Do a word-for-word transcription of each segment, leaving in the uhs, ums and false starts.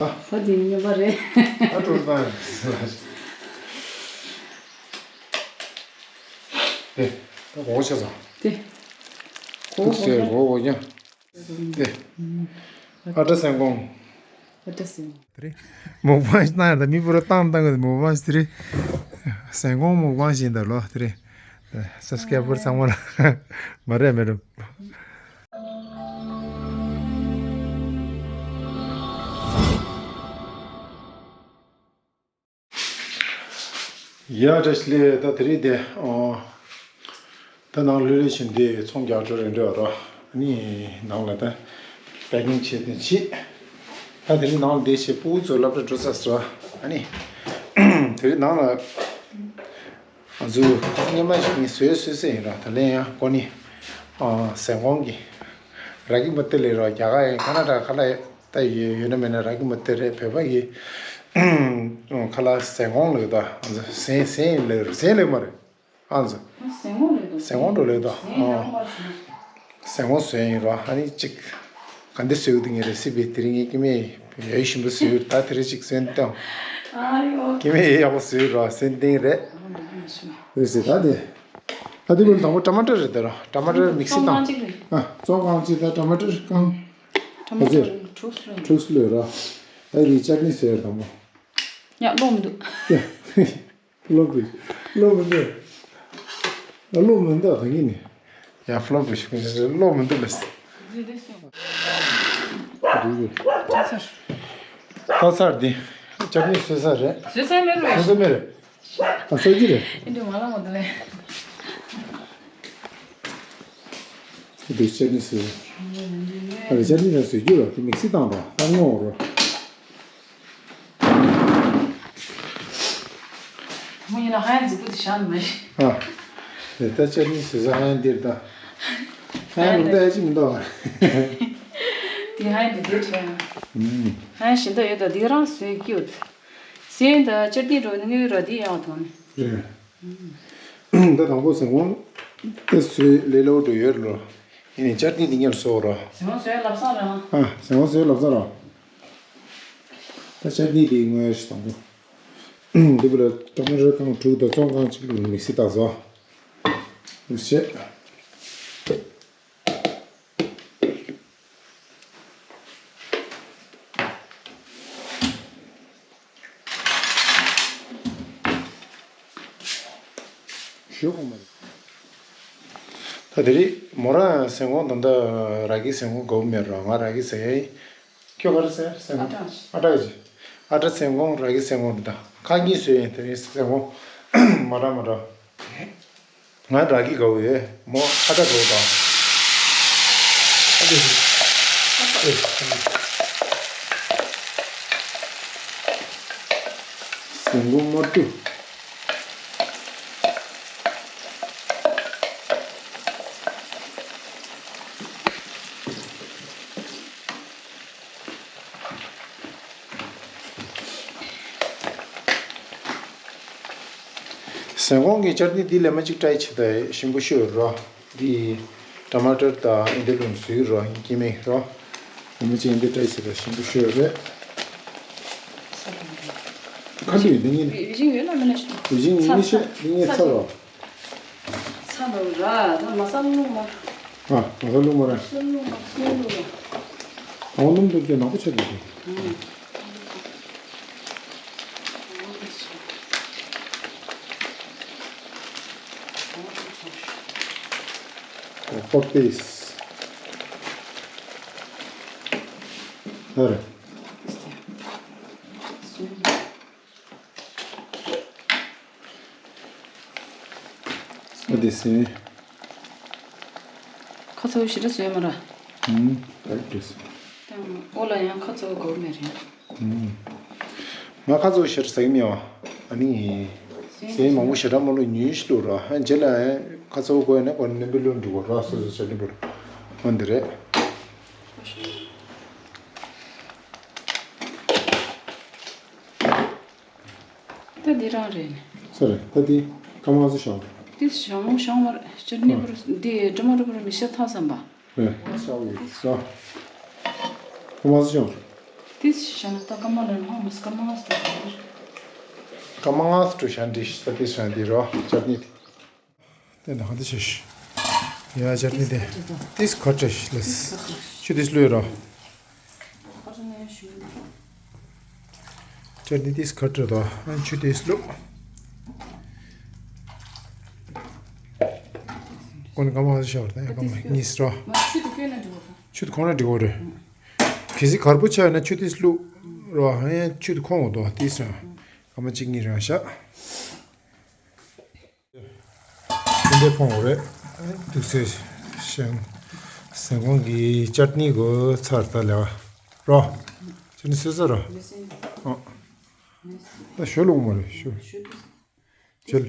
ད་དེ་ཉོས་པ་རེད། ད་འགྲོ་ད། དེ་ད་གོ་ཆ་ཚང་། དེ་གོ་ཐུགས་སྲས་གོ་གོ་ཀྱང་། དེ་ཨ་ཏྲ་སེང་གོང་། ཨ་ཏྲ་སེང་གོང་། དེ་རེད། མོག་པང་ཞིག་བཏང་ཡ་ད་མི་པུ་ར་བཏང་བཏང་གི་མོག་པང་ཞིག་དེ་རེད། སེང་གོང་མོག་པང་ཞིག་ཡིན་ད་ལོ་དེ་རེད། སབ་སི་ཀེ་རའེ་བར་ཚང་མ་ལ་མ་རེད་མེད་རུ། ཡ་བཀྲ་ཤིས་བདེ་ལེགས། ད་དེ་རིང་དེ་ཨོ། ད་ནང་ལྷོད་ལྷོད་བྱས་འདི་ཚོང་རྒྱག་འགྲོ་རན་འགྲོ་རོ། ཨ་ནི་ནང་ལ་ད་པེ་ཀིང་བྱས་ཏེ་བྱེད། ད་དེ་རིང་ནང་ལ་བསྡད་བྱས་ཕྲུ་གུ་ཚོ་སློབ་གྲྭ་འགྲོ་ཚར་སོང་། ཨ་ནི་དེ་རིང་ནང་ལ་ང་ཚོ་སྔོན་མ་ཞིག་ནས་བཟོས་བཟོས་ཟེར་ཡིན་ར། ད་ལན་ཡང་ཀོ་ནི་ཨ་སེང་གོང་གི་ར་གི་མ་ཏི་ལེ་རོ། རྒྱ་གར་ཡིན་ཁ་ན་ཌ་ཁ་ལ་ད་ཡོད་ཡོད་ན་མེད་ན་ར་གི་མ་ཏི་རེད། བོད་པ་གི་ཁ་ལ་སེང་གོང་ལབ་ད། ཨ་ཚོ་སེང་སེང་ལབ་རེད། སེང་ལབ་མ་རེད། ཨ་ཚོ་སེང་གོང་ལབ་ད། སེང་གོང་འགྲོ་ལབ་ད། ཨ་སེང་གོང་བཟོས་ཡིན་རོ། ཨ་ནི་ཅིག་ག་འདི་བཟོས་འདུག་ངས་རེ་སི་པི་དེ་རིང་ངས་སྐྱེ་དམན་ཡོད་ཞིམ་པོ་བཟོས་ཡོད། ད་དེ་རིང་ཅིག་སོན་བཏང་། ཨ་རི་ཨོ། སྐྱེ་དམན་ཡོད་ཡག་པོ་བཟོས་ཡོད་རོ། སོན་བཏང་རེད། རེད་ཟེར་ད་དེ། ཨ་དེ་བོད་དང་པོ་ཊ་མ་ཊར་རེད་དེ་རོ། ཊ་མ་ཊར་མིག་སི་བཏང་། ཨ་བཙོང་གང་ཅིག་ད་ཊ་མ་ཊར་གང་། ཊ་མ་ཊར་དྲུག་སུ་ལོས། དྲུག་སུ་ལོས་རོ། ཨ་དེ་ཅར་ནི་བཟོས་དང་པོ། ཡ་ལོག་མི་འདུག་ཡ། ལོག་པའི་ལོག་མི་འདུག་ལོག་མི་འདུག་ད་གིན་ནི། ཡ་ཕློ་པའི་ཤུགས་ལོག་མི་འདུག་ལས། ད་ཚར་འདི་ཅར་ནི་བཟོས་ཚར་རེད། བཟོས་ཚར་མེད་རེད། བཟོས་ཚར་མེད་རེད། ཨ་ས་ཀི་རེད། ཨེ་འདྲ་མ་ལ་མ་འདུག་ལས། འདི་ཅར་ནི་བཟོས། ཨ་རེ་ཅར་ནི་ར་བཟོས་རྒྱུ་ར་དེ་མིག་སི་བཏང་ར་ད་ངོ་རོ། མོ་ཡིན་ན་ཧ་ཡང་རྫིག་པོ་དེ་བཞག་ནི་མ་རེད། ཨ། དེ་ལྟ་ཅར་ནི་ཟེར་ས་ཧ་ཡང་འདིར་ད། ཧ་ཡང་ལུང་ད་ཡ་ཅི་མི་འདུག་ཨ། དེ་ཧ་ཡང་འདི་འདིར་བྲལ། ཧ་ཡང་ཞེ་འདོད་ཡོད་ད་འདི་རང་བཟོས་ཀྱི་ཡོད། སེན་ད་ཅར་ནི་འགྲོ་ནི་ར་འདི་ཡང་དོན། རེད། ད་དང་པོ་ཟེར་འོང་། དེ་བཟོས་ལས་སླ་པོ་འགྲོ་ཡོད་རོ། ཡིན་ནའི་ཅར་ནི་འདི་ཉར་བཟོ་རོ། ཟེར་འོང་བཟོས་ལབ་ས་རང་། ཨ་ཟེར་འོང་བཟོས་ལབ་ས་རང་། ད་ཅར་ནི་དེ་ངོས་ཞིག་དང་པོ། འདི་བུ་ལ་ཊ་མ་ཊར་རྐང་དྲུག་དང་བཙོང་རྐང་གཅིག་ལ་མིག་སི་བཏགས་སོ། འདུག་སེ། ཞུ་གོ་མ་རེད། ད་དེ་རིང་མོ་རང་ཟེར་འོང་ད་ལྟ་ར་གི་ཟེར་འོང་དགའ་པོ་མེད་རོ། ང་ར་གི་ཟེར་ཡ་ཡིན། ཁྱོད་ག་རེ་ཟེར་ཟེར་ཨ་ནི། ཀྲག་ཨ་ཀྲག་ཟེར། ཨ་ཀྲག་ཟེར་འོང་ར་གི་ཟེར་འོང་དེ་དང་ཁ་གཉིས་བཟོས་ཡིན། དེ་རིང་ཟེར་འོང་མ་འདྲ་མ་འདྲ། ང་ར་གི་དགའ་པོ་ཡོད། མོ་ཨ་ཀྲག་དགའ་པོ་དང་། ཨ་ཀྲག་ཟེར། ཟེར་འོང་མ་ཏུ། ཟན་ཀོང་གི་ཅར་ནི་འདི་ལས་མ་གཅིག་ཏྲའི་བྱེད་ད་ཞིམ་པོ་ཤོས་རོ། འདི་ཊ་མ་ཊར་དང་འདི་ལུང་ཟུའི་རོ་སྐྱེ་དམན་རོ། ལས་མ་གཅིག་འདི་ཏྲའི་བྱེད་ད་ཞིམ་པོ་ཤོས་རེད། ཁ་ཏུ་ཡོད་འདི་ཉིད། ཡུ་ཤིང་ཡོད་ལ་མི་ན་ཤི། ཡུ་ཤིང་ཡིན་མི་ཤེས་འདི་ངས་ཚར་རོ། ཚ་འདུག་ར། ད་མ་ས་རླུང་མ། ཨ། མ་ས་རླུང་མ་ར། སུན་རླུང་མ་སུན་རླུང་མ། ཨོ་སྣུམ་འདུག་ཀྱང་ནག་པོ་ཆགས་འདུག་གི། ཨང་། ཨོ་པོག་པིས། ཨ་རེ། སུན། ཨ་དེ་སེ། ཁ་ཚ་བོ་ཞེ་དྲག་བཟོས་མ་ར། ཨུམ། ཨ་དེ་སེ། དང་ཨོ་ལ་ཡང་ཁ་ཚ་བོ་དགོས་མེད་རེད། ཨུམ། ང་ཁ་ཚ་བོ་ཞེ་དྲག་ཟ་གི་མེད་ཨ། ཨ་ནི། ཟས་མང་པོ་ཞེ་དྲག་མ་ལོ་ཉུང་ཞིག་ལོ་ར། ཧ་རྗེས་ལ་ཁ་ཚ་བོ་དགོས་ན་གོ་ནི་བུ་ལོ་འགྲོ་གོ་ར་སོ་སོ་ཆ་ནི་བུ་ར། ཨ་འདི་རེད། ད་འདི་རང་རེད། ས་རེད། ད་འདི་ཁ་མང་སུ་ཤོང་། འདི་ཤོང་ཤོང་བར་ཅར་ནི་བུར་འདི་ཊ་མ་ཊར་བུར་མི་ཤ་ཐག་བསམ་པ། རེད། ཤ་བའི་ས། ཁ་མང་སུ་ཤོང་། ཏིས་ཤ་ན་ཏ་ཀ་མ་ལ་ན་མ་སྐར་མ་ང་སྟོ། སྐར་མ་ང་སྟོ་ཤ་འདི་ཤ་ཏིས་ཤ་འདི་རོ་ཅར་ནི་དེ། དེ་ན་ཧ་འདི་ཤ་ཤ། ཡ་ཅར་ནི་དེ། ཏིས་ཁ་ཏྲ་ཤ་ལས། ཆུ་ཏིས་ལུས་རོ། ཅར་ནི་ཏིས་ཁ་ཏྲ་དོ། ཨན་ཆུ་ཏིས་ལུ། ཀོན་ཀ་མ་ཤ་བར་ད་ཡ་ཀ་མ་ཉིས་རོ། ཆུ་དེ་ཁོ་ན་འགྲིག་གོ་རེ། གལ་སྲིད་གར་པོ་ཆགས་ན་ཆུ་ཏིས་ལུ་རོ། ཧ་ཡ་ཆུ་དེ་ཁོང་འོ་དོ་ཏིས་ར། ཀ་མ་གཅིག་གཉིས་རང་ཤ། ཏན་ཏན་ཕོང་འོ་རེད། དུག་སེ་ཤང་། སེང་གོང་གི་ཅར་ནི་གོ་ཚར་ད་ལེ་བ་རོ། ཅར་ནི་སོས་ས་རོ། ཨ། ད་ཞོ་ལུག་མ་རེད་ཞོ། ཅར་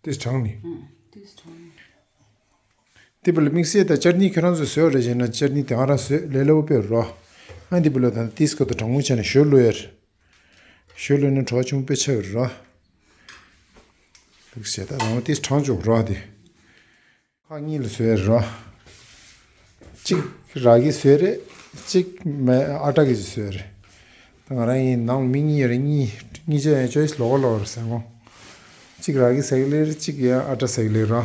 ཏིས་གྲང་ནི། ཏིས་གྲང་ནི། དེ་བུ་ལ་དམིགས་བསལ་དང་ཅར་ནི་ཁྱོད་རང་ཚོས་བཟོས་རེ་བྱས་ན་ཅར་ནི་དེ་ང་རང་བཟོས་ལས་སླ་པོ་དཔེ་རོ། ཨ་འདི་བུ་ལ་དང་ཏིས་ཀ་ཏོ་གྲང་མོ་བྱས་ན་ཞོ་བླུག་ཡར། ཞོ་བླུག་ན་བྲོ་བ་ཆུང་དཔེ་ཆགས་རོ། ལུག་བྱས་ད་རང་ཏིས་གྲང་བཅུག་རོ་དེ། ཁག་གཉིས་ལ་བཟོས་རོ། གཅིག་ར་གི་བཟོས་རེད། གཅིག་མེ་ཨ་ཏྲ་གི་བཟོས་རེད། ད་ང་རང་ཡིན་ནང་མི་གཉིས་རེད། གཉིས་གཉིས་ཆ་ཡང་ཅོ་ཡིས་ལོག་ལོག་རེད་ཟེར་གོ། གཅིག་ར་གི་ཟེག་ལེ་རེད། གཅིག་ཡང་ཨ་ཏྲ་ཟེག་ལེ་རོ།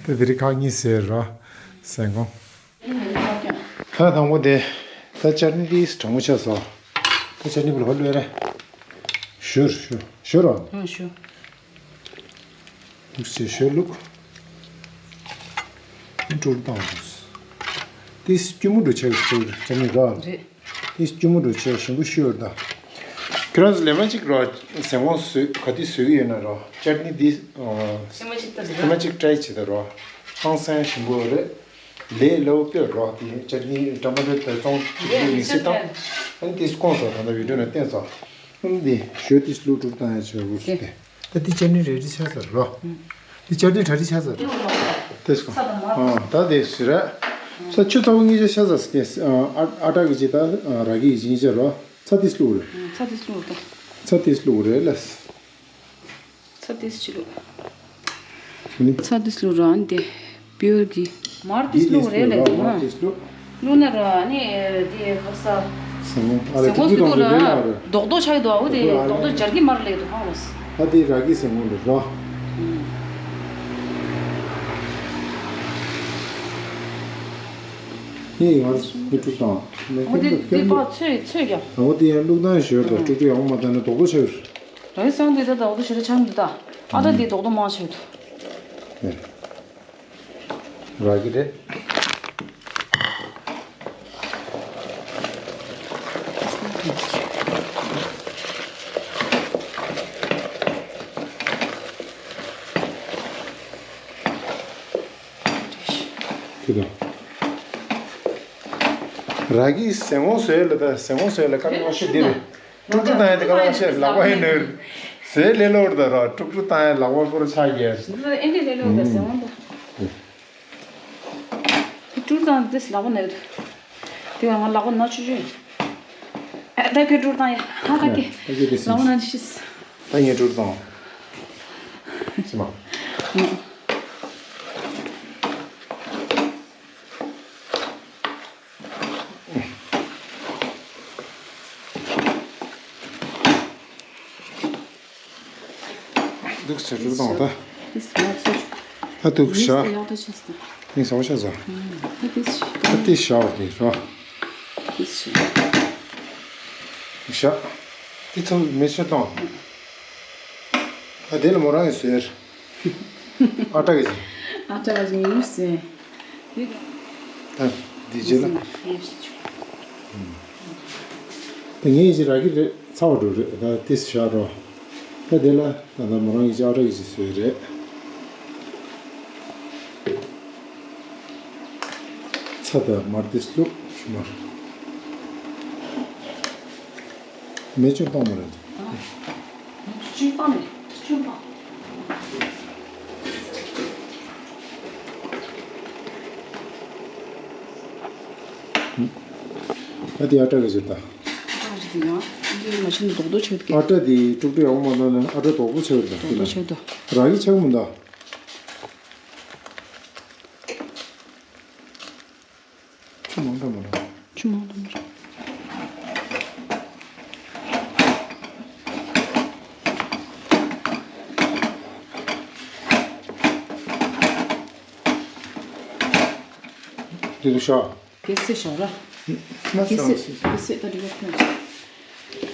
ད་དེ་རིང་ཁག་གཉིས་བཟོས་རོ་ཟེར་གོ། ཁག་དང་པོ་དེ། ད་ཅར་ནི་དེ་གྲང་མོ་ཆགས་སོ། ད་ཅར་ནི་བུ་ལ་ཧོ་ལོས་རེད། ཞུར་ཞུ་ཞུ་རོ། ཨ་ཞུ། ལུག་ཅེས་ཞོ་ལུག་ཨེ་འཕྲུལ་བཏང་དུས། ཏིས་སྐྱུར་མོ་འགྲོ་ཆེ་ཞོ་ཅ་མི་ར། རེད། ཏིས་སྐྱུར་མོ་འགྲོ་ཆེ་ཞིམ་པོ་ཤོར་ད། ཁྱོད་རང་ཚོ་ལས་མ་གཅིག་ར་ཟན་གོང་བཟོས་ག་དུས་བཟོས་ཀྱི་ཡོད་ན་ར་ཅར་ནི་འདི། ལས་མ་གཅིག་ལྟ་ཟེར་ལས་མ་གཅིག་ཊ་རའི་བྱེད་ད་ར། ཧང་སང་ཞིམ་པོ་རེད། ལས་སླ་པོ་དཔེ་ར་དེ་ཅར་ནི་ཊ་མ་ཊོ་དེ་བཙོང་བྱེད་དུས་མིག་སི་བཏང་། ཨ་ནི་ཏིས་སྐོང་སོ་ད་ལྟ་བི་ཌིའོ་ནང་བསྟན་སོ། ཨ་ནི་འདི་ཞོ་ཏིས་ལུག་འཕྲུལ་བཏང་ཡ་ཆེ་བོ་ཞིག་སྟེ། ད་འདི་ཅར་ནི་རེ་ཌི་ཆགས་ཚར་རོ། འདི་ཅར་ནི་གྲ་སྒྲིག་ཆགས་ཚར་རོ། དེ་སོ། ཨ་ད་དེ་ཟེར་ར། ས་ཆུ་ཚ་བོ་གཉིས་ཆ་ཆགས་ཚར་སྟེ། ཨ་ཨ་ཏྲ་གི་ཅི་ད་ར་གི་ཅི་ཉིས་ཆ་རོ། ཚ་དེ་སླུག་རེ། ཚ་དེ་སླུག་རེ། ཚ་དེ་སླུག་རེ་ལ། ཚ་དེ་སླུག་རེ། ཚ་དེ་སླུག་ར་འདི། བེའུ་གི། མར་དེ་སླུག་རེ་ལ་དེ་མར་དེ་སླུག་སླུག་ན་ར་ནི་དེ་ཁ་ས། ཟེ་མོ་ཨ་རེ་ཟེ་མོ་དེ་སུ་དུ་དུ་ར་རེ་ལ་རེ། རྡོག་རྡོག་ཆགས་འདུག་ཨ། འོ་དེ་རྡོག་རྡོག་རྡོག་རྡོག་རེ་ལ་རེ། རྡོག་རྡོག་རེ་ལ་རྒྱ་རེ། གི་མར་ལེགས་འདུག་ཧ་ལོ། ཨ་དེ་ར་གི་ཟེ་མོ་རེ་རོ། ངས་ཡང་ངས་དཀྲུག་བཏང་། འོ་དེ་དེ་པ་ཚོས་ཚོས་རྒྱབ། འོ་དེ་ཡང་བླུགས་སྟངས་ཞོར་དུ་དཀྲུག་དཀྲུག་ཡག་པོ་མ་བཏང་ན་རྡོག་རྡོག་ཆགས་ཡོད། ར་གི་ཟེ་མོ་དེ་ད་ད་འོ་དེ་ཞེ་དྲག་ཆགས་མི་འདུག་ད། ཨ་ད་དེ་རྡོག་རྡོག་མང་ཆགས་འདུག་ར་གི་རེད། ཁྱོད་དང་། ར་གི་ཟན་གོང་བཟོས་ལ་ད་ཟན་གོང་བཟོས་ལ་ཀ་ནོ་ཤི་འདི་རེད། དཀྲུག་དཀྲུག་བཏང་ཡ་དེ་ག་ལ་ཤེས་ལག་པ་ཡིན་ནོ། ཟས་ལས་སླ་པོ་རེད་ད་ར། དཀྲུག་དཀྲུག་བཏང་ཡ་ལག་པ་པོ་རུ་ཆགས་ཀྱི། ཨེ་འདྲ་ལས་སླ་པོ་ད་ཟེར་བ་འདུག་དཀྲུག་དཀྲུག་བཏང་དེ་ལག་པ་ན་ཡོད། དེ་བས་ང་ལག་པ་ན་ཆུ་ཆུ་ཡིན། ཨ་ད་ཁྱོད་དཀྲུག་བཏང་ཡ་ཧ་ཧ་ཀྱི། ད་ཁྱོད་དེ་ལག་པ་ན་ཆུ་ཤིས། ད་ངས་དཀྲུག་བཏང་། ཅི་མ། འདུག་ཟེར་རུ་དང་ད། ད་འདུག་ཤ། ཡག་ཏུ་ཆགས་སོང་། ནི་ཟ་བ་ཤ་ཟ། ད་དེ་ཤ། ད་དེ་ཤ་བ་དེ་ར། དེ་ཤ། ཤ། དེ་ཚོ་མེ་ཤ་བཏང་། ད་དེ་ལ་མོ་རང་གི་ཟེར། ཨ་ཏྲ་གི་ཅིག་ཨ་ཏྲ་གི་ཅིག་ཡིན་ཟེར། ད་འདི་རྗེས་ལ། ད་ངས་ཅི་ར་གི་རེད་ཚ་བ་འགྲོ་རེད་ད་ཏིས་བཞག་རོ། ད་དེ་ལ་ད་ད་མོ་རང་གི་ཅི་ཨ་ཏྲ་གི་ཅིག་བཟོས་རེད། ཚ་ད་མར་ཏིས་བླུགས་ཞུ་མར། མེ་ཆུ་སྤང་མ་རེད། ཆུ་སྤང་མེད། ཆུ་སྤང་། ཨ་དེ་ཨ་ཏྲ་གི་ཟེར་ད། ཨ་ཏྲ་གི་ཟེར་ཡང་། འདི་མ་ཤེས་ན་རྡོག་རྡོག་ཆགས་ཀྱི། ཨ་ཏྲ་དེ་དཀྲུག་དཀྲུག་ཡག་པོ་མ་བཏང་ན་ཨ་ཏྲ་རྡོག་པོ་ཆགས་ཀྱི་ད། རྡོག་རྡོག་ཆགས་ཀྱི་ད། ར་གི་ཆགས་མི་འདུག་ཆུ་མང་དྲགས་མ་རེད། ཆུ་མང་དྲགས་མ་རེད། དེ་ལ་ཤོག་དེ་སེ་ཤོག་ར། མ་དེ་སེ་དེ་སེ་ད་དེ་བ་ཕན།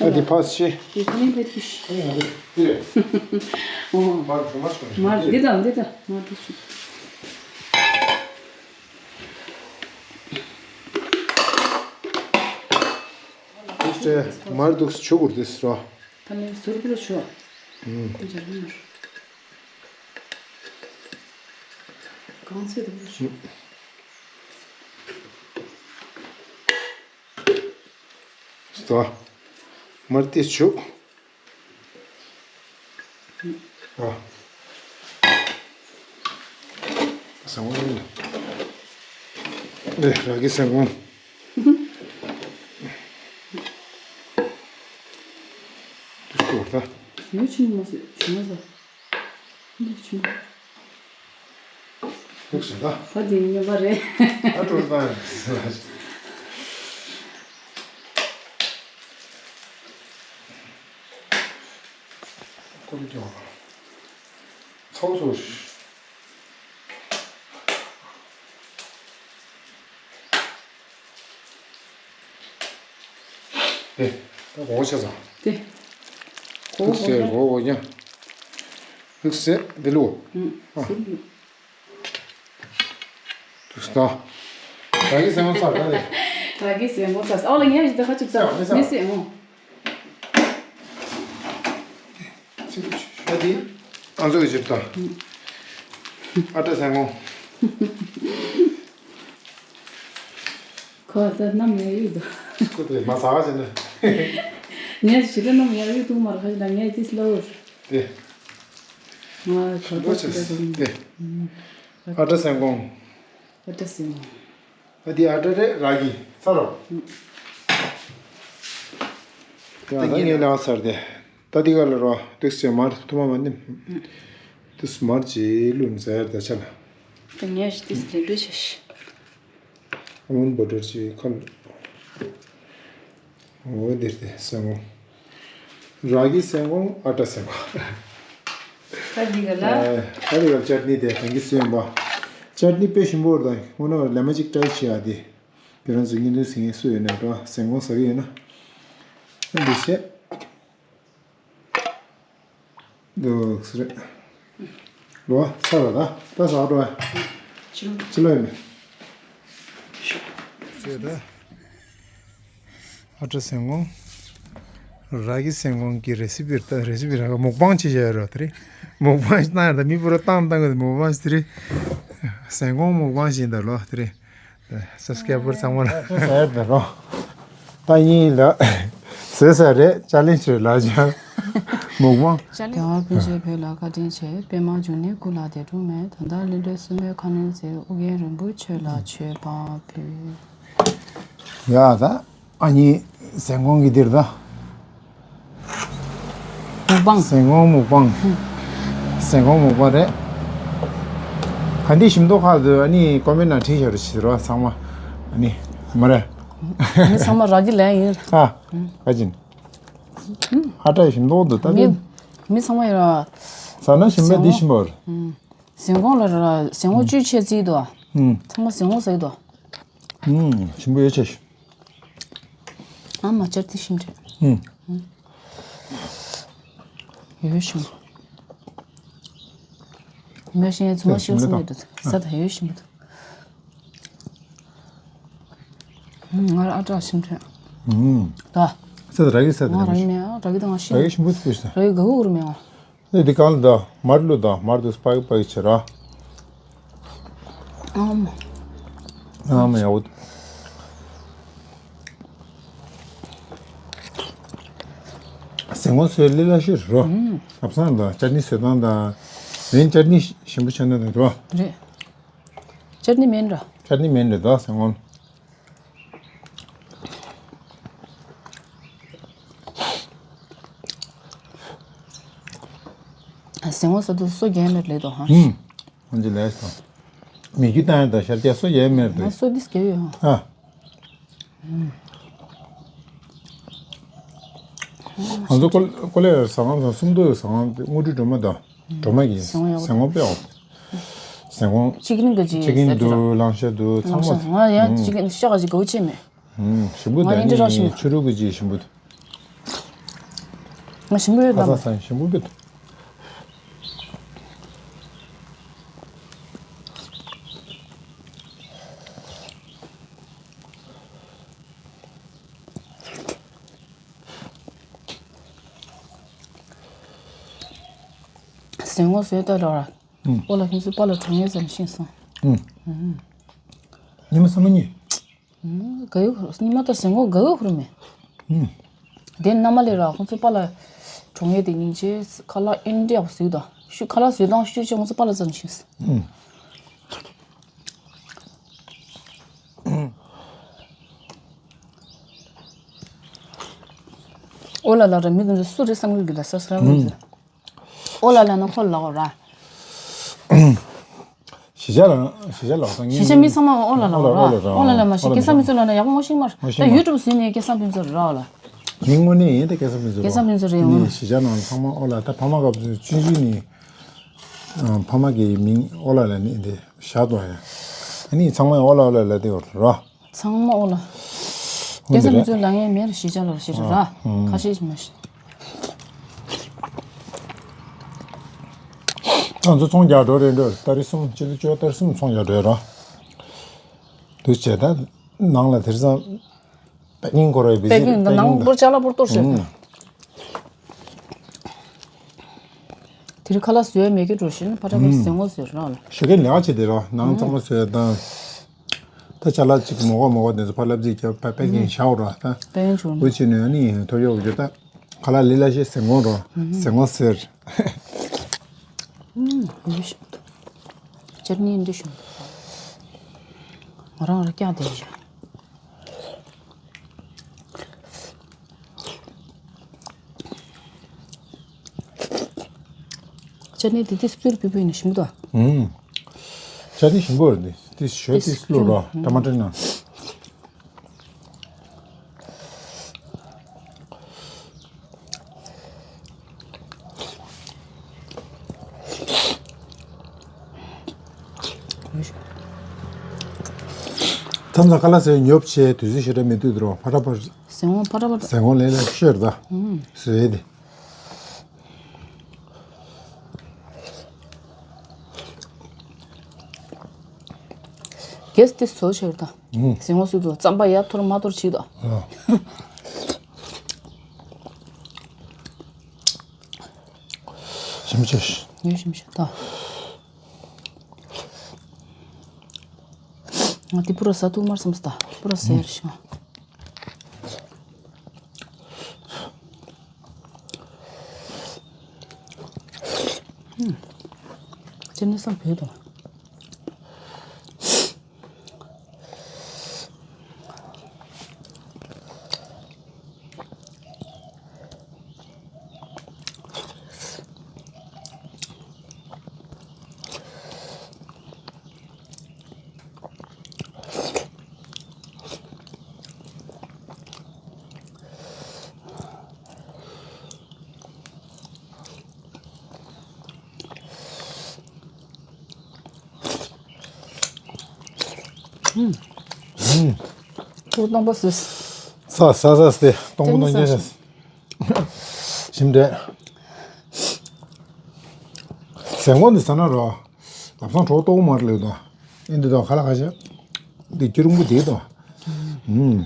ཨ་དེ་ཕ་སེ། དེ་ཕ་ནི་ཕ་ཁྱི་ཤི། ཨ་ཡང་དེ་དེ་རེད། ཨོ། མར་འགྲོ་མ་ཤོག་མར་འདི་དང་འདི་དང་མར་འདི་ཤོག་དེ་མར་འདུག་ཆུ་བུར་དེ་སོ། ད་ནི་ཟུར་པོ་ལ་ཤོག་ཨུམ། ཁོ་འཇར་མར། གང་ཚེ་དུ་ཤོག་ཟ། མར་ཏི་བྱུག་ཨ། ཟ་འོང་ཡིན། ཨེ་ར་གི་ཟ་འོང་། ཏུ་ཤོག་ད། ཡོད་ཆུང་མ་ཟེར་ཆུང་མ་ཟ། འདི་ཆུང་མ། ལུགས་སུ་ད། ད་འདི་ཉོས་པ་རེད། ད་འགྲོ་ད། ཀོ་རི་ཀྱོ། ཚོགས་སུ། དེ། ད་གོ་ཆ་ཚང་། དེ། གོ་ལུགས་སེ་གོ་གོ་ཀྱང་། ལུགས་སེ་འདི་ལུ། ཨ། ཟེར་ལུ། དུ་སྟ། ར་གི་སེན་མོ་ཚར་ད་རེད། ར་གི་སེན་མོ་ཚར། ཨོ་ལ་ངས་ཞིག་ད་ཁ་ཅིག་ཚར། མི་ཟ། མི་ཟ་འོ། ཨ་དེ། ཨ་ཚོ་གི་ཅིག་ད། ཨ་ཏྲ་སེན་མོ། ཁོ་ད་ནམ་ཡ་ཡུ་ད། ཁོ་དེ་མ་ཟ་བ་ཟེར་ན། ངས་ཞིག་ད་ནམ་ཡ་ཡུ་ཐུག་མ་ར་ཁ་ཅིག་ད་ངས་དེ་སླ་བོར། དེ། ང་ཁ་ཏོ་ཞིག་ད་དུང་། དེ། ཨ་ཏྲ་སེན་མོ། ཨ་ཏྲ་སེན་མོ། ཨ་དེ་ཨ་ཏྲ་རེད་ར་གི་ཚར་རོ། ཡ་ད་ངས་ལས་ཚར་དེ། ད་དེ་ག་ལ་རོ་དུག་སེ་མར་ཐུ་མ་མ་ནི། དུག་སེ་མར་ཅི་ལུན་ཟེར་ད་ཆ་ལ། ད་ངས་ཞིག་དུག་སེ་ལེ་ལེ་ཤ་ཤ། ཨ་མོན་བོ་ཏར་ཅི་ཁ་ལ། འོ་དེ་དེ་སེན་མོ། ར་གི་སེན་མོ་ཨ་ཏྲ་སེན་མོ། ད་འདི་ག་ལ། ཨ་ད་འདི་ག་ལ་ཅར་ནི་དེ་རང་གི་སེན་མོ། ཅར་ནི་དཔེ་ཞིམ་པོ་རེད་ད། ངོ་ན་ལེ་མ་ཅིག་ཏྲའི་བྱེད་ཡ་དེ། དེ་རང་ཚོ་ཉིན་དུ་ཟིན་སུ་ཡོད་ན་འགྲོ་སེན་མོ་ཟ་གི་ཡོད་ན། ཨ་འདི་བྱེད། འདུག་སེ་རེད། ལོ་ཚར་བ་ད་ད་ཟ་འགྲོ་བ། ཕྱི་ལོགས་ཡིན་མེད། ཟེར་ད། ཨ་ཏྲ་སེན་མོ། ར་གི་སེན་མོ་གི་རེ་སི་པི་རེད་ད། རེ་སི་པི་ར་ག་མུག་པང་བྱེད་བྱ་ཡ་རོ་དེ་རེད། མུག་པང་བཏང་ཡ་ད་མི་པུ་ར་བཏང་བཏང་གི་མུག་པང་དེ་རེད། སེན་མོ་མུག་པང་བྱེད་ད་ལོ་དེ་རེད། སབ་སི་ཀེ་རའེ་བར་ཚང་མ་ལ། ཟེར་ད་རོ། ད་ཡིན་ལ། ཟེར་ས་རེད་ཅ་ལེན་ཆོས་ལ་ཅ། མུག་པང་། རྒྱལ་བ་དཔལ་འབྱོར་བོད་ལ་བཀའ་དྲིན་ཆེ། པདྨ་འབྱུང་གནས་སྐུ་ལ་འདས་འགྲོ་མེད། ད་ལྟ་ལྷུན་གྲུབ་སྲིན་མོའི་ཁ་གནོན་མཛད། ཨོ་རྒྱན་རིན་པོ་ཆེ་ལ་མཆོད་པ་ཕུལ། ཡ་ད། ཨ་ནི་ཟན་ཀོང་གི་འདིར་ད། མུག་པང་། ཟན་ཀོང་མུག་པང་། ཟན་ཀོང་མུག་པང་རེད། ག་འདི་ཞིམ་མདོག་ཁག་ཏུ་ཨ་ནི་ཀོ་མེན་ནང་བྲིས་བཞག་རུ་ཕྱིར་བ་ཚང་མ་ཨ་ནི་མ་རེད། མི་ཚང་མ་རག་གི་ལན་ཡིན། ཨ་ག་ཅིན། ཨ་ཏྲ་ཞིམ་མདོག་འདུག་ད་མི་དེ། མི་ཚང་མ་ཡོད་ར། ཟ་ན་ཞིམ་པ་འདི་ཞིམ་པ་རེད། ཟན་ཀོང་ལ་ར་ཟན་ཀོང་བཅུ་ཆེ་རྩིས་འདུག་ཨ། ཚང་མ་ཟན་ཀོང་ཟ་གི་འདུག་ཨ། ཞིམ་པོ་ཡོད་ཆེ་ཞིག་ཨ་མ་ཅར་ཏི་ཤིན་ཏྲེ། ཧུམ། ཡོད་ཤིང་། མ་ཤེས་ཚོ་མ་ཤེས་སོང་གི་འདུག་ས་ད་ཡོད་ཤིང་འདུག་ང་ཨ་ཏྲ་ཤིན་ཏྲེ། ཧུམ། ད། ས་ད་ར་གི་ས་ད་ང་ར་གི་མེད་ཨ་ར་གི་ད་ང་ཤེས། ར་གི་ཤིང་བུ་ཚུ་ས། ར་གི་ག་བུ་རུ་མེད་ཨ། ཨེ་འདི་གང་ལ་ད་མར་ལུ་ད་མར་དུ་སྤག་སྤག་ཆེ་ར། ཨམ། ཨམ་ཡ་འུ། ཟན་ཀོང་སོས་ལི་ལ་ཤི་རོ། ཨབ་སང་ད་ཅར་ནི་སོས་དང་ད། མེན་ཅར་ནི་ཞིམ་པོ་ཆ་ན་ད་རོ། རེད། ཅར་ནི་མེན་ར། ཅར་ནི་མེན་རེད་ད་ཟན་ཀོང་། ཟན་ཀོང་ཟ་དུས་སོ་རྒྱས་མེད་ལེ་དོ་ཧ། ཧུམ། ཨོན་ཇི་ལས་སོ། མི་རྒྱུ་བཏང་ཡ་དང་ཤར་རྒྱ་སོ་རྒྱས་མེད་ང་རེད། སོ་དིས་རྒྱས་ཡོད་ཧ། ཨ། ང་ཚོ་ཀོ་ཀོ་ལེ་ཟ་ཁང་དང་སུམ་མདོ་ཡོད་ཟ་ཁང་དེ་དངོས་གྲུབ་སྒྲོལ་མ་དང་སྒྲོལ་མ་གི་ཟན་ཀོང་ཡག་པོ་ཟན་ཀོང་དཔེ་ཡག་པོ། ཟན་ཀོང་། ཆི་ཀིན་གི་ཅི་ཅི་ཀིན་ཟེར་གྱི་འདུག་ར། ལང་ཤ་འདུག་ཚང་མ། ང་ཡང་ཨུམ། ཅི་ཀིན་ཤ་ག་ཅི་གའུ་ཆེ་མེད། ཨུམ། ཞིམ་པོ། ང་ད་ཨིན་ཇི་རོགས་ནི་ཞིམ་པོ། ཕྱི་རུ་གི་ཅི་ཞིམ་པོ། ང་ཞིམ་པོ་ཡོད་ཁ་ལ་སང་སང་ཞིམ་པོ་འདུག་ཟན་ཀོང་བཟོས་ལྟ་རོགས་ར། ཨུམ། ཨོ་ལ་ཁྱོད་ཚོའི་པཱ་ལགས་གྲོངས་ཡས་ཟེར་ནས་ཤེས་སོང་། ཨུམ། ཉི་མ་ཚང་མ་གཉིད། ཨུམ། དགའ་ཡོད། ཉི་མ་ད་ཟན་ཀོང་དགའ་ཡོད་ཁུར་མེད། ཨུམ། དེ་མནའ་མ་ལས་ར་ཁོང་ཚོའི་པཱ་ལགས་གྲོངས་ཡས་དེ་ཉིན་བྱས་ཁ་ལག་ཨིན་དྲི་ཡག་པོ་བཟོས་དང་ཤུ་ཁ་ལག་བཟོས་སྟངས་ཤུ་བྱས་ཁོང་ཚོའི་པཱ་ལགས་ཙམ་ཤེས་སོང་། ཨུམ། ཨོ་ལ་ལ་ར་མི་དེ་ཚོ་སུ་རེད་བསམ་གྱི་འདུག་ད་ས་སི་ར་མི་ཚོ། ཨོ་ལ་ལ་ན་ཁོ་ལ་ལག་ར། གཞིས་ཆགས་ལ་གཞིས་ཆགས་ལ་ད་ངས་གཞིས་ཆགས་མི་ཚང་མ་ཨོ་ལ་ལ་ཨོ་ལ་ར། ཨོ་ལ་ལ་མ་ཤེས་སྐལ་བཟང་ཕུན་ཚོགས་ལ་ན་ཡག་པོ་ངོ་ཤེས་མ་རེད། ད་ཡུ་ཊུབ་བཟོས་ནས་སྐལ་བཟང་ཕུན་ཚོགས་ར་ལ། མི་དངོས་གནས་ཡིན་ད་སྐལ་བཟང་ཕུན་ཚོགས་ར། སྐལ་བཟང་ཕུན་ཚོགས་རེད་ཡོང་། གཞིས་ཆགས་ནང་ཚང་མ་ཨོ་ལ་ད་ཕ་མ་སྐབས་སུ་ཆུང་ཆུང་ནས་ཕ་མ་གི་མིང་ཨོ་ལ་ལ་ནས་འདི་བཞག་འདུག་ཡ། ཨ་ནི་ཚང་མ་ཨོ་ལ་ཨོ་ལ་ལ་དེ་ཡོད་ར། ཚང་མ་ཨོ་ལ། སྐལ་བཟང་ཕུན་ཚོགས་ལ་ངའི་མེར་གཞིས་ཆགས་ལ་ཞེ་དྲག་ར། ཁ་ཤས་ཤིག་མ་ཤེས། ང་ཚོ་ཚོང་རྒྱག་འགྲོ་རེད་འགྲོ། ཏ་རིག་གསུམ་སྤྱི་ཟླ་བཅུ་པ་ཏ་རིག་གསུམ་ཚོང་རྒྱག་འགྲོ་ར། དུས་བྱས་ད་ནང་ལ་དེང་སང་པེ་ཀིང་སྐོར་བའི་པེ་ཀིང་ད་ནང་པོར་ཅ་ལག་པོར་གཏོར་བྱས་ད། དེ་རིང་ཁ་ལག་བཟོས་མེད་ཀི་འགྲོ་བཞིན་ཕ་ཏྲ་པ་ཟེ་ངོ་ཟེར་ར་ལ། ཞོགས་ཀས་ལས་ཀ་བྱེད་དེ་ར་ནང་ཚང་མ་བཟོས་དང་། ད་ཅ་ལག་ཅིག་མོག་མོག་དེ་ཚོ་ཕར་སླེབས་རྩིས་རྒྱབ་པ་པེ་ཀིང་བྱའོ་ར་ད། པེ་ཀིང་བྱུང་། འུ་ཅི་ནས་ནི་ཐོ་ཡོག་རྒྱུ་ད། ཁ་ལག་ལི་ལ་ཤེ་ཟེ་ངོ་ར་ཟེ་ངོ་ཟེར། ཨུམ། ཡོད་ཤིག་ཏུ། ཅར་ནི་འདི་ཤོང་། ང་རང་ར་སྐྱག་དེ་བཞག་ཅར་ནི་དེ་དེ་སྤུར་པི་པི་ནི་ཞིམ་གི་འདུག་ཨུམ། ཅར་ནི་ཞིམ་པོ་རེད་འདི། དེ་ཞོ་དེ་བླུགས་རོགས་ཊ་མ་ཊར་ནང་། མཚམས་མཚམས་ཁ་ལག་ཟས་ཉོབ་བྱས་དུས་ཚོད་ཞེ་དྲག་མི་འདུག་དེ་རོ་ཕ་ཏྲ་པ། ཟས་འོང་ཕ་ཏྲ་པ། ཟས་འོང་ལས་ལས་ཤོར་ད། ཟས་དེ། གེས་དེ་བཟོ་ཆེར་དང་། ཟིང་བ་སུ་དུ་རྩམ་པ་ཡར་འཐོར་མ་འཐོར་བྱེད་དོ། ཞིམ་ཆེ། ངས་ཞིམ་ཆེ་དང་། ང་དེ་པུ་ར་ཟ་ཐུབ་མར་སམ་སྟ་པུ་ར་ཟེར་ཤང་། ཅི་ནས་སམ་བུད་དོ། ཨུམ། ཨུམ། ཁོ་སྟོང་པ་ཟེར། ས་ས་ས་སྟེ་སྟོང་པ་སྟོང་རྐྱང་ཤ། ཞིམ་འདྲ། ཟན་ཀོང་འདི་ཟ་ན་རོ། ལམ་སང་གྲོགས་ལྟོགས་མ་རེད་ལབ་དོ། ཨེ་འདི་དོ་ཁ་ལག་ཁ་ཤ། འདི་སྐྱུར་རིང་པོ་འདི་དོ། ཨུམ།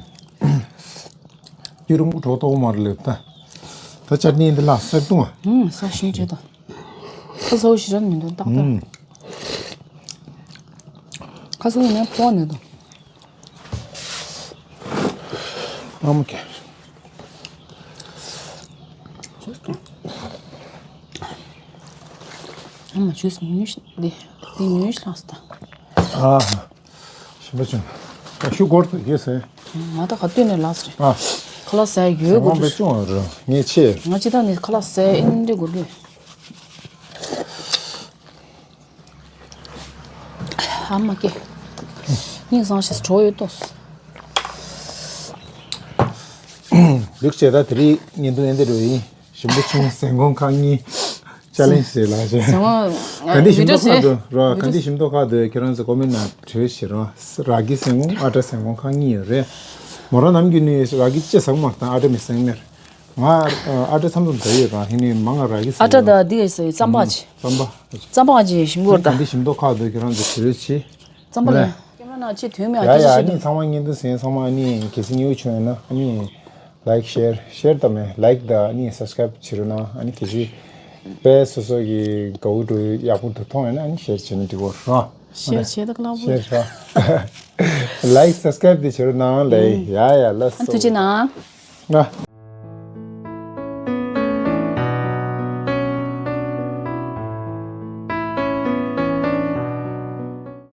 སྐྱུར་རིང་པོ་གྲོགས་ལྟོགས་མ་རེད་ལབ་ད། ད་ཅར་ནི་འདི་ལ་སེར་བཏུང་ཨ། ཨུམ་ས་ཞིམ་བྱེད་དོ། ཁ་སོ་ཞིག་རན་མི་འདུག་ཏག་ཏག་ཨུམ། ཁ་སོ་ཡིན་ན་ཕོག་ནས་དོ། ཨ་མ་ཀེ། ཨ་མ་ཇུས་ཉུང་ཉུང་ཞིག་འདི་འདི་ཉུང་ཉུང་ཞིག་ལངས་སོང་ད། ཨ། ཞིམ་པོ་བྱུང་། ཨ་ཤུ་སྒོར་དུ་ཡོད་ཟེར། ང་ད་ག་དུས་ནས་ལངས་སོང་རེད། ཨ། ཁ་ལག་ཟ་ཡོད་དགོས་ཟ་ཁང་པའི་ཅུང་རུ་ངས་ཆེ། ང་ཅི་ད་ནི་ཁ་ལག་ཟ་ཨིན་འདྲི་དགོས་གི། ཨ་མ་ཀེ། སྙིང་བཟང་ཞིག་གྲོགས་ཡོད་ཏོ། ལུག་བྱས་ད་དེ་རིང་ཉིན་དུ་ཨེ་འདི་རུ་ཡིན། ཞིམ་པོ་ཆུང་ཟན་ཀོང་ཁག་གཉིས། ཅ་ལེན་ཇི་རེད་ལགས་ཞེས། ག་འདི་ཞིམ་མདོག་ཁ་འདུག་རོ། ག་འདི་ཞིམ་མདོག་ཁ་འདུག་ཁྱེད་རང་ཚོ་ཀོ་མེན་ནང་བྲིས་བྱེད་རོགས། ར་གི་ཟན་གོང་ཨ་ཏྲ་ཟན་གོང་ཁག་གཉིས་ཡོད་རེད། མོ་རང་ནམ་རྒྱུན་ནས་ར་གི་ཅི་ཟ་མ་དང་ཨ་ཏྲ་མི་ཟ་མེར། ང་ཨ་ཏྲ་མཚམས་མཚམས་ཟ་ཡོད་རང་ཧི་ནི་མ་ང་ར་གི་ཟ་ཨ་ཏྲ་ཡོད། ད་འདི་ག་ཟ་ཡོད་རྩམ་པ་ཅི། རྩམ་པ། རྩམ་པ་ཅི་ཞིམ་གོ་ད། ག་འདི་ཞིམ་མདོག་ཁ་འདུག་ཁྱེད་རང་ཚོ་བྲིས་བྱེད། རྩམ་པ་ལ། ཀེམ་ར་ནང་ཅི་དོན་མེད་ཨ། ཡ་ཡ་ཨ་ནི་ཚང་མ་བརྙན་ཐུང་གཟིགས་ཚང་མ་ཨ་ནི་གལ་སྲིད་ཉེ་བོ་བྱུང་ཡོད་ན་ཨ་ནི། ལའིག་ཤེར་ཤེར་དང་མེ་ལའིག་དང་ཨ་ནི་སབ་སི་ཀ་རེབ་བྱེད་རོགས་གནང་། ཨ་ནི་གལ་སྲིད་དཔེ་སོ་སོ་གི་དགའ་བོ་འགྲོ་ཡག་པོ་འདུག་མཐོང་ཡོད་ན་ཨ་ནི་ཤེར་བྱེད་ན་འགྲིག་གོ་རོགས། ཤེར་བྱེད་དང་གླང་པོ། ཤེར་རོགས། ལའིག་སབ་སི་ཀ་རེབ་དེ་བྱེད་རོགས་གནང་ལེ། ཡ་ཡ་ལ་སོ། ཐུགས་རྗེ་གནང་། ང་